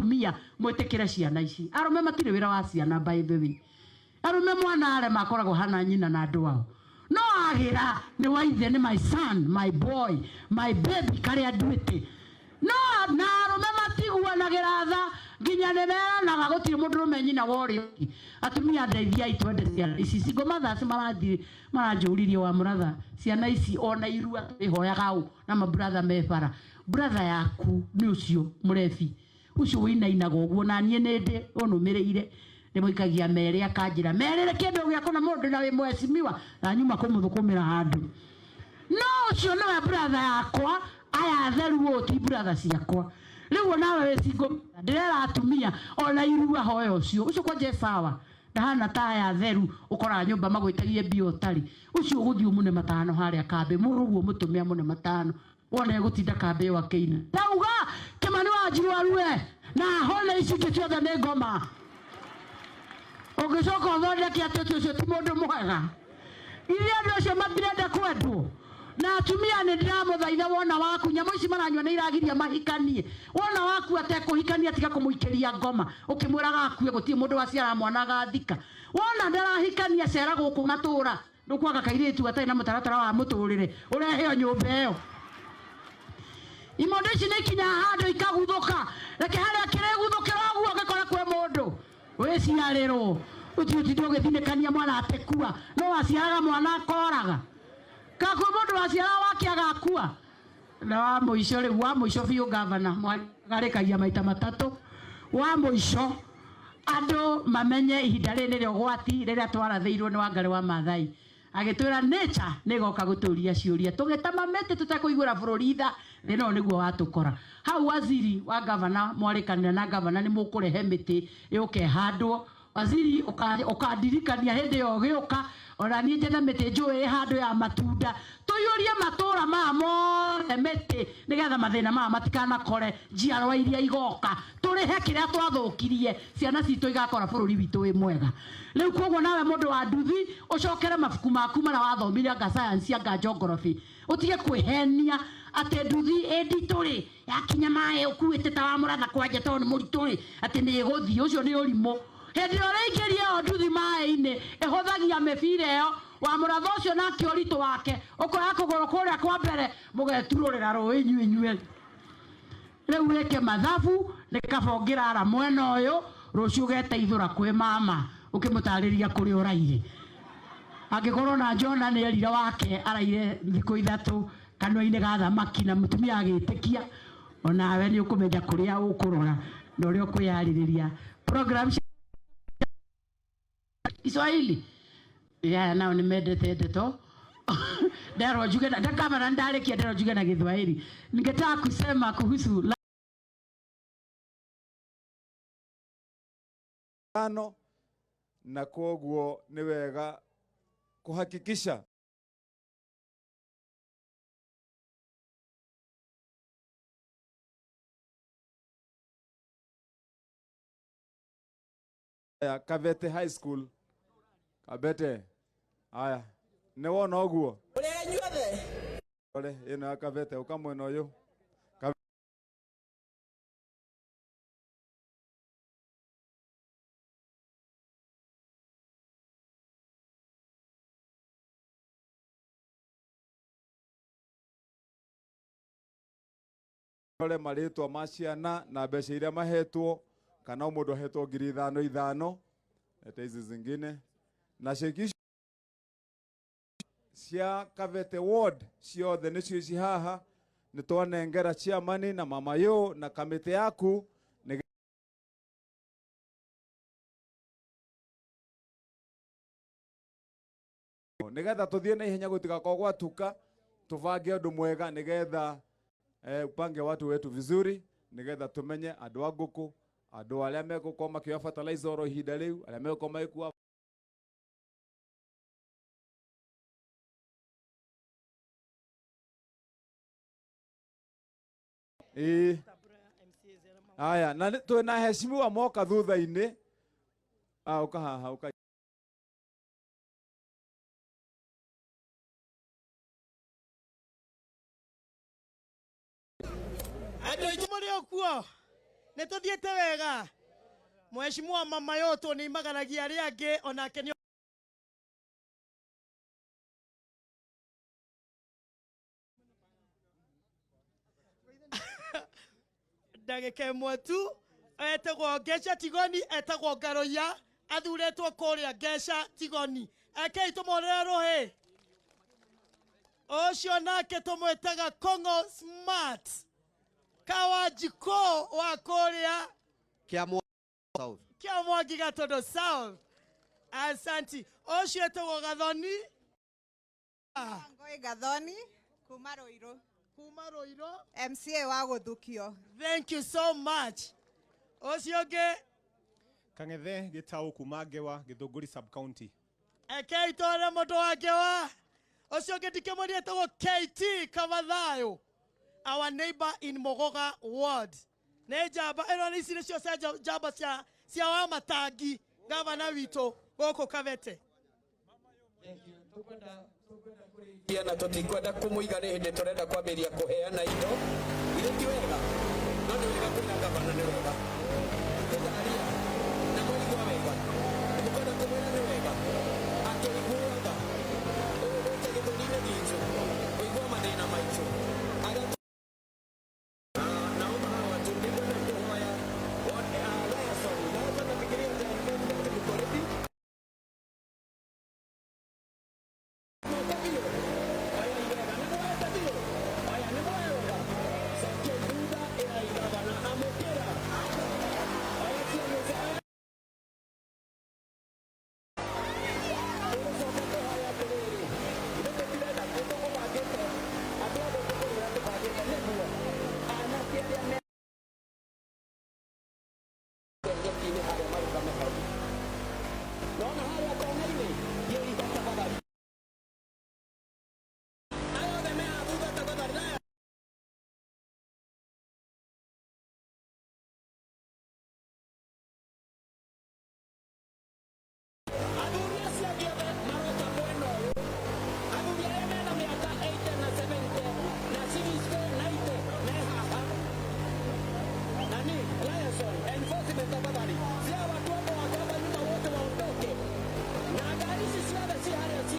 Atumia mwĩtĩkĩre ciana ici. Arũme matirĩ wĩra wa ciana, by the way. Arũme mwana arĩa makoragwo hana nyina na andũ ao. No agĩra nĩ wa ithe, nĩ my son, my boy, my baby karĩa nduĩte. No na arũme matiguanagĩra tha nginya nĩ meranaga gũtirĩ mũndũrũme nyina wa ũrĩa ũngĩ. Atumia ndeithiai twende ciana ici. Single mothers marathiĩ maranjũririe wa mũratha ciana ici ona irua tũrĩhoyaga ũ na maburatha me bara. Brother yaku nĩ ũcio mũrebi ũcio wĩinainaga ũguo na niĩ nĩ ndĩ ũnũmĩrĩire ndĩmũikagia merĩ akanjĩra merĩre kĩndũ gĩakũ na mũndũ na wĩ mheshimiwa na nyuma kũmũthũkũmĩra handũ. No ũcio nĩwe brother yakwa, aya atheru ũũ ti brother ciakwa. Rĩu onawe wĩ single mother, ndĩrera atumia ona irua hoya ũcio ũcio kwanja e sawa, ndahana ta aya atheru ũkoraga nyũmba magwĩtagie mbia ũtarĩ. Ũcio ũgũthiĩ ũmũne matano harĩa kambĩ, mũrũguo mũtũme amũne matano wona egũtinda kambĩ ĩyo akĩina. Ndauga Kĩmani Wanjiru arue na ahone ici ingĩ ciothe nĩ ngoma. Ũngĩcoka ũthondeke atĩ ũcio ti mũndũ mwega. Ithuĩ andũ acio matirenda kwendwo. Na atumia nĩ ndĩramũthaitha wona waku nyamũ ici maranyua nĩ iragiria mahikanie. Wona waku atekũhikania tiga kũmũikĩria ngoma ũkĩmwĩraga akue gũtirĩ mũndũ waciara mwana agathika. Wona ndarahikania cera gũkũ matũra ndũkwaga kairĩtu gatarĩ na mũtaratara wa mũtũrĩre ũrehe o nyũmba ĩyo. Imondo ici nĩ ikinyaga handũ ikaguthũka. Reke harĩa kĩrĩguthũkĩra ũguo ũngĩkora kwĩ mũndũ wĩciarĩrwo ũthiĩ ũtinde ũgĩthinĩkania mwana atekua no waciaraga mwana akoraga. Ka kwĩ mũndũ waciaraga wake agakua. Na wa mũico rĩu, wa mũico biũ gavana mwarĩkagia maita matatũ. Wa mũico andũ mamenye ihinda rĩrĩ nĩrĩo ũgwati rĩrĩa twarathĩirwo nĩ Wangarĩ wa Maathai. Agĩtwĩra nature nĩ ĩgoka gũtũria ciũria. Tũgĩtema mĩtĩ tũtekũiguĩra bũrũri tha, thĩna ũyũ nĩguo watũkora. Hau waziri wa gavana mwarĩkanĩra na gavana nĩ mũkũrehe mĩtĩ yũke ĩhandwo. Waziri ũkandirikania hĩndĩ ĩyo ũgĩũka, ona niĩ njethe mĩtĩ njũĩ ĩhandwo ya matunda. Tũiyũrie matũra maya mothe mĩtĩ nĩgetha mathĩna maya matikanakore njiarwa iria igoka. Tũrĩhe kĩrĩa twathũkirie, ciana citũ igakora bũrũri witũ wĩ mwega. Rĩu koguo nawe mũndũ wa nduthi ũcokere mabuku maku marĩa wathomire anga science anga geography. Ũtige kwĩhenia atĩ nduthi ĩ nditũ rĩ yakinya maĩ ũkuĩte ta wa mũratha kwanja tondũ nĩ mũritũ rĩ atĩ nĩ ĩgũthiĩ. Ũcio nĩ ũrimũ. Hĩndĩ ĩrĩa ũrĩingĩria ĩyo nduthi maĩ-inĩ ĩhũthagia mĩbira ĩyo wa mũratha ũcio nake ũritũ wake ũkoya kũgũrũ kũrĩa kwa mbere mũgeturũrĩra rũĩ inyuĩ inyuĩ. Rĩu wĩke mathabu nĩ kaba ũngĩrara mwena ũyũ rũciũ ũgeteithũra kwĩ mama ũkĩmũtarĩria kũrĩa ũraire. Angĩkorwo na Jona nĩ erire wake araire thikũ ithatũ kanua-inĩ ga thamaki na mũtumia agĩtĩkia, onawe nĩ ũkũmenya kũrĩa ũkũrora na ũrĩa ũkwĩyarĩrĩria. Program Kiswahili ya nao nĩ mendete ndeto. Nderwo njuge na ndakabana ndarĩkia nderwo njuge na Gĩthwaĩri. Ningetaka kusema kuhusu tano na koguo nĩ wega kuhakikisha ya Kabete High School. Kabete. Aya. Nĩ wona ũguo? Ũrĩa inyuothe. Ore, ĩno ya Kabete ũka mwena ũyũ. Rore marĩtwa ma ciana na mbeca iria mahetwo, kana o mũndũ ahetwo ngiri ithano ithano, leta hizi zingine na ceki cia Kabete Ward ciothe nĩcio ici haha. Nĩ twanengera chairman na mama yo na kamĩtĩ yaku nĩgetha tũthiĩ na ihenya gũtigakorwo gwatuka, tũbange ũndũ mwega nĩgetha upange watu wetu vizuri nĩgetha tũmenye andũ a ngũkũ, andũ arĩa megũkorwo makĩoya fertilizer oro ihinda rĩu, arĩa megũkorwo magĩkua Ĩĩ. Aya, na twĩna heshimiwa moka thutha-inĩ. Ah, ũka haha, ũka. Andũ aitũ mũrĩ o kuo? Nĩ tũthiĩte wega. Mheshimiwa mama yoto nĩ imagaragia arĩa angĩ onake nĩ ndagĩka ĩmwe tu. Etagwo Ngeca Tigoni, etagwo Ngaroia, athuretwo kũrĩa Ngeca Tigoni. Ekei tũmorere rũhĩ. Ũcio nake tũmwĩtaga Kongo Smart Kawanjiko wa kũrĩa Kiamwa South. Kia Mwangi Gatondo South. Asanti. Ũcio etagwo Gathoni. Ngoi Gathoni kuma Ruiru. Kuma Ruiru. MCA wa Guthukio. Thank you so much. Ũcio ũngĩ. Kang'ethe Gitau kuma Ngewa, Githunguri sub county. Ekei tware mũndũ wa Ngewa. Ũcio ũngĩ ndikĩmũria etagwo KT Kamathayo, our neighbor in Mogoga ward. Nĩ njamba ĩno, nĩ ici nĩcio cia njamba cia wa matangi, gavana witũ gũkũ Kabete. Na tutikwenda kumuiga nĩ hĩndĩ tũrenda kwambĩrĩria kũheana indo. Githĩ ti wega? No nĩ wega kwĩra gavana nĩ wega.